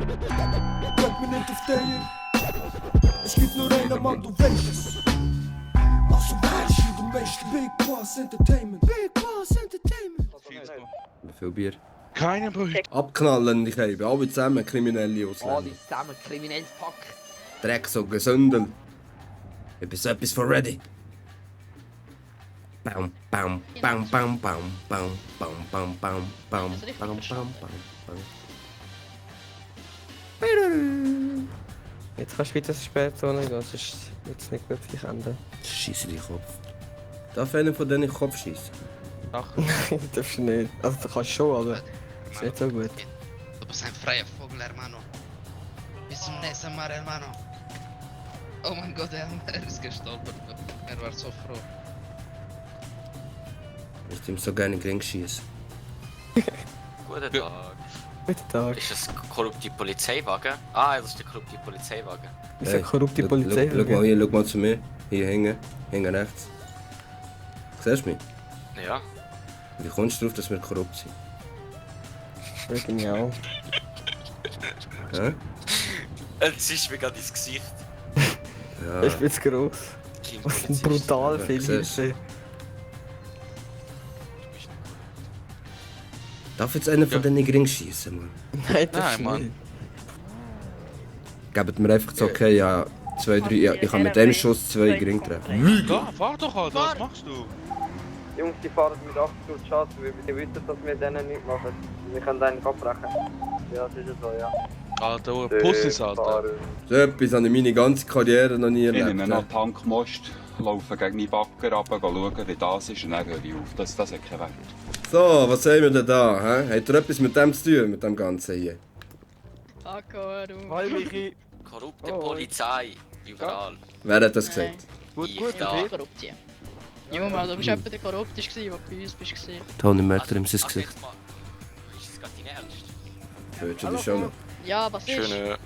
Bleib mir nicht auf den. Es gibt nur einen Mann, du weißt es. Also weißt du, du möchtest Big Boss Entertainment. Big Boss Entertainment. Wie viel Bier? Keine Brüche. Abknallen, ich habe alle zusammen kriminelle Ausländer. Alle zusammen, kriminelles Pack. Dreck so gesündel. Ich bin so etwas for ready. Baum, baum, baum, baum, baum, baum, baum, baum, baum, baum, baum, baum, baum. Jetzt kannst du wieder Sperrzone gehen, sonst wird es nicht gut für dich enden. Scheiße in den Kopf. Darf einer von denen in den Kopf schießen? Nein, darfst du nicht. Also du kannst schon, aber ist nicht so gut. Du bist ein freier Vogel, hermano. Bis zum nächsten Mal, hermano. Oh mein Gott, er ist gestorben. Er war so froh. Ich möchte ihm so gerne in den Ring schießen. Guten Tag. Guten Tag. Ist das korrupte Polizeiwagen? Ah, das ist der korrupte Polizeiwagen. Das ist eine korrupte Polizei. Schau mal hier, schau mal zu mir. Hier hängen rechts. Siehst du mich? Ja. Wie kommst du darauf, dass wir korrupt sind? Das genial. Hä? Es ist mir gerade ins Gesicht. Ja. Ich bin zu gross. King Was ein Polizist. brutal Ja, viel siehst du. Hilfe. Darf jetzt einer von denen in den Ring schießen, Mann? Nein, das Nein, ist Mann. nicht. Gebt mir einfach so, okay, ja, 2, 3, ja, ich kann mit einem Schuss 2 in den Ring treffen. Ja, fahr doch halt, was machst du? Jungs, die fahren mit 80 durch Schaden, weil die wissen, dass wir denen nichts machen. Wir können einen abbrechen. Ja, das ist so, ja. Alter, Pussys, Alter. So etwas habe ich meine ganze Karriere noch nie Ich erlebt. nehme noch Tankmost, laufe gegen die Backer runter, schauen, wie das ist und dann höre ich auf. Das hat keinen Wert. So, was haben wir denn da? Hä? Habt ihr etwas mit dem zu tun, mit dem Ganzen hier? Hi, Michi. Korrupte Polizei. Überall. Wer hat das gesagt? Ich da. Korrupt. Junge, Mann, du bist jemand, der korrupt war, der bei uns bist. Tony Mörder im sein Gesicht. Ist das gerade dein Ernst? Verwirrst du dich schon noch? Ja, was ist? Schöne.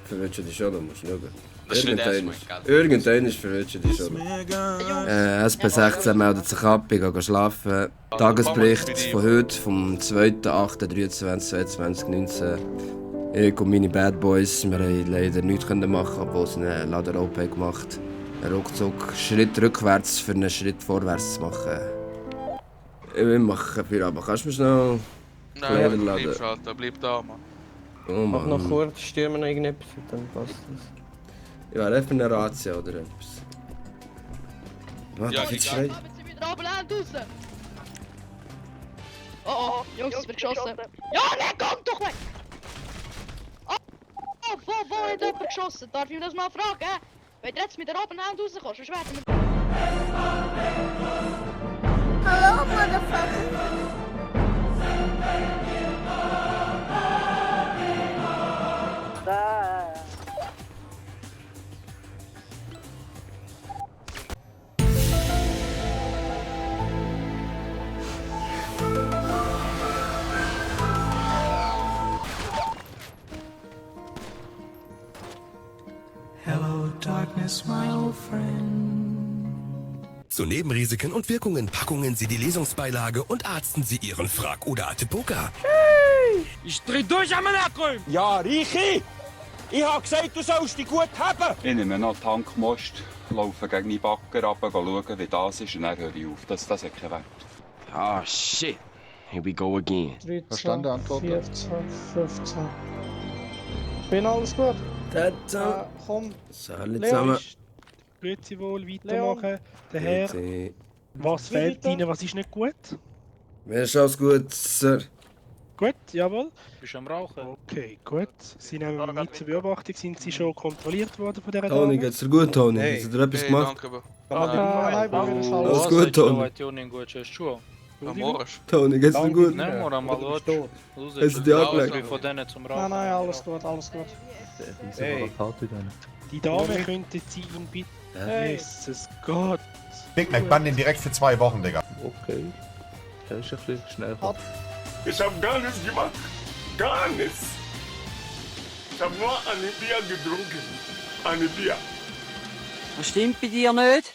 Verwirrst du dich schon noch? Musst du schauen. Das ist nicht Irgendeiner ernst, gell? Irgendeiner verwirrt dich schon noch. SP16 meldet sich ab, ich gehe schlafen. Tagesbericht von heute, vom 2.8.23.2019. Ich und meine Bad Boys, wir haben leider nichts machen, obwohl sie einen Ladenraub gemacht haben. Ruckzuck, Schritt rückwärts für einen Schritt vorwärts zu machen. Ich mache viel, aber kannst du mich schnell... Nein, Laden. bleib Alter, bleib da, Mann. Oh Mach noch Mann. kurz, stürmen noch irgendetwas und dann passt das. Ja, einfach eine Razzia oder etwas. Warte, Ja, jetzt egal. schreit. Haben sie wieder oben Hand raus! Oh, Jungs, es wird geschossen. Ja, ne, komm doch weg! Oh, wo hat jemand geschossen? Darf ich mir das mal fragen? Wenn du jetzt mit der oben Hand rauskommst, sonst werden wir... Hallo, Motherfucker. Hello, darkness, my old friend. Zu Nebenrisiken und Wirkungen packungen Sie die Lesungsbeilage und arzten Sie Ihren Frack oder Atepoka. Ich dreh durch am Nacken! Ja, Reichi! Ich hab gesagt, du sollst dich gut haben! Ich nehme noch Tankmost, laufe gegen die Backer runter, schauen, wie das ist und dann höre ich auf. Das hat keinen Wert. Ah, shit. Here we go again. Verstanden, Antwort. 14, 15. Bin alles gut? Tata. Komm, Salut zusammen. grüezi wohl, weitermachen. Der Herr, Grüezi. was fehlt Ihnen, was ist nicht gut? Mir ist alles gut, Sir. Gut, jawohl. Bist du am Rauchen? Okay, gut. Sie nehmen mit zur Beobachtung. Sind Sie schon kontrolliert worden von dieser Tony, Dame? geht's dir gut, Tony? Hast du dir etwas gemacht? Danke, Bro. Nein, Alles gut, Tony? Am Morsch. Tony, geht's dir gut? Ne, mora malo Hast du dich angelegt? von denen zum Nein, Rauchen. nein, alles gut, alles gut. Hey. Die Dame könnte Sie ihn bitten. Jesus Gott. Big Mac, bann den direkt für 2 Wochen, Digga. Okay. Das ist ein bisschen schnell. Ich hab gar nichts gemacht. Gar nichts. Ich hab nur eine Bier getrunken. Eine Bier. Was stimmt bei dir nicht?